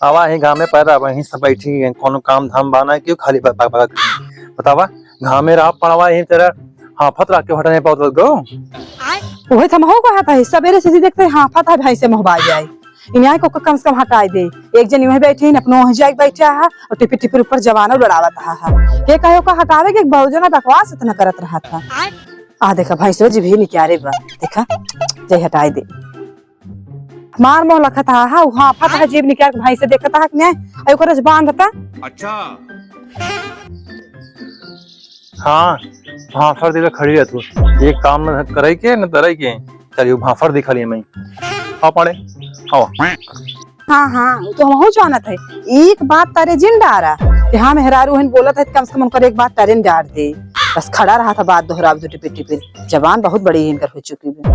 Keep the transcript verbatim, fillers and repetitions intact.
आवा ही गाँव में पैदा, वहीं सब बैठी हैं, कोनो काम धाम बाना, क्यों खाली ब-, ब-, ब-, बतावा, गाँव में रहा पड़वा, यही तरह हाफत रख के हटा नहीं पावत गो। उहे तो हमहू कहत है, सबेरे से देखते हाफत है, भैंसे मोहबा जाए। इन्हें को कम से कम हटाई दे। एक जन वहीं बैठी है, अपनो वहीं जाके बैठा है और टिपिर टिपिर ऊपर जबानो लड़ावत है। के कहे ओका हटावे के, एक बहुजना बकवास इतना करत रहा था। आ देखा, भैंसो जी भी निकारे बा, देखा, जाई हटाई दे। मार मोह लखत हा, हा, उ हाफत हा, जीभ निकाल के भैंसे देखत हा कि नहीं, अरे ओकर बांधता। अच्छा। हाँ, हाँ, सर, देखा खड़ी रह तू। ये काम न करे के, न तरे के। चलिए, भाफर दिखा लिए मैं। आओ, पाड़े, आओ। हाँ, हाँ, वो तो हमहू जानत है। एक बात तारे जिन डारा कि हाँ, मेहरारू हन बोलत है, कम से कम उनकर एक बात तारे न डार दे। बस खड़ा रहा था, बात दोहराव दो टिपिर टिपिर। जबान बहुत बड़ी इनकर हो चुकी है।